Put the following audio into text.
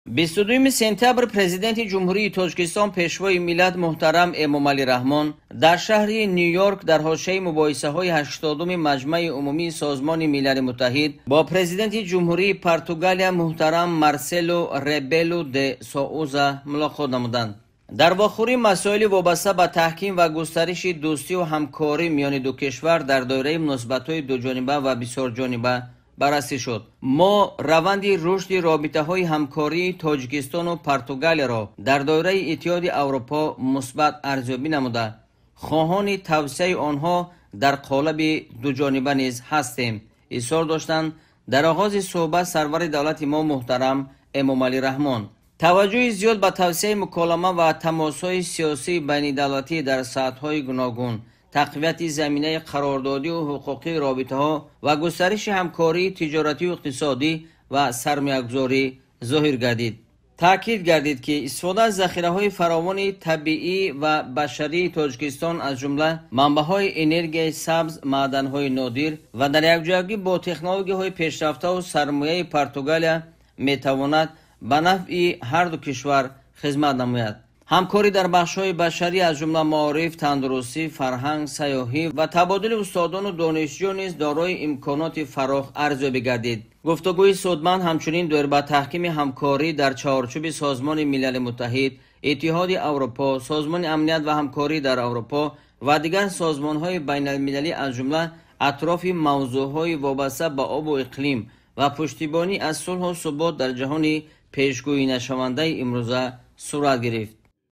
22 сентябр Президенти Ҷумҳурии Тоҷикистон, Пешвои миллат муҳтарам Эмомалӣ Раҳмон дар шаҳри Ню-Йорк дар ҳошияи мубоҳисаҳои 80-уми Маҷмаи Умумии Созмони Милали Муттаҳид бо Президенти Ҷумҳурии Португалия муҳтарам Марселу Ребелу де Соуза мулоқот намуданд. Дар вохӯрӣ масоили вобаста ба таҳким ва густариши дӯстию ҳамкорӣ миёни ду кишвар дар доираи муносибатҳои дуҷониба ва бисёрҷониба баррасӣ шуд. Мо раванди рушди робитаҳои ҳамкории Тоҷикистону Португалияро дар доираи Иттиҳоди Аврупо мусбат арзёбӣ намуда, хоҳони тавсеаи онҳо дар қолаби дуҷониба низ ҳастем, изҳор доштанд дар оғози суҳбат сарвари давлати мо муҳтарам Эмомалӣ Раҳмон. Таваҷҷӯҳи зиёд ба тавсеаи муколама ва тамосҳои сиёсии байнидавлатӣ дар сатҳҳои гуногун, тақвияти заминаи қарордодию ҳуқуқии робитаҳо ва густариши ҳамкории тиҷоратию иқтисодӣ ва сармоягузорӣ зоҳир гардид. Таъкид гардид, ки истифода аз захираҳои фаровони табиӣ ва башарии Тоҷикистон, аз ҷумла манбаъҳои энергияи сабз, маъданҳои нодир ва дар якҷоягӣ бо технологияҳои пешрафтаву сармояи Португалия метавонад ба нафъи ҳарду кишвар хизмат намояд. Ҳамкорӣ дар бахшҳои башарӣ, аз ҷумла маориф, тандурустӣ, фарҳанг, сайёҳӣ ва табодули устодону донишҷӯ низ дорои имконоти фарох арзёбӣ гардид. Гуфтугӯи судманд ҳамчунин доир ба таҳкими ҳамкорӣ дар чаҳорчӯби Созмони Милали Муттаҳид, Иттиҳоди Аврупо, Созмони амният ва ҳамкорӣ дар Аврупо ва дигар созмонҳои байналмилалӣ, аз ҷумла атрофи мавзӯъҳои вобаста ба обу иқлим ва пуштибонӣ аз сулҳу субот дар ҷаҳони пешгӯӣнашавандаи имрӯза сурат гирифт.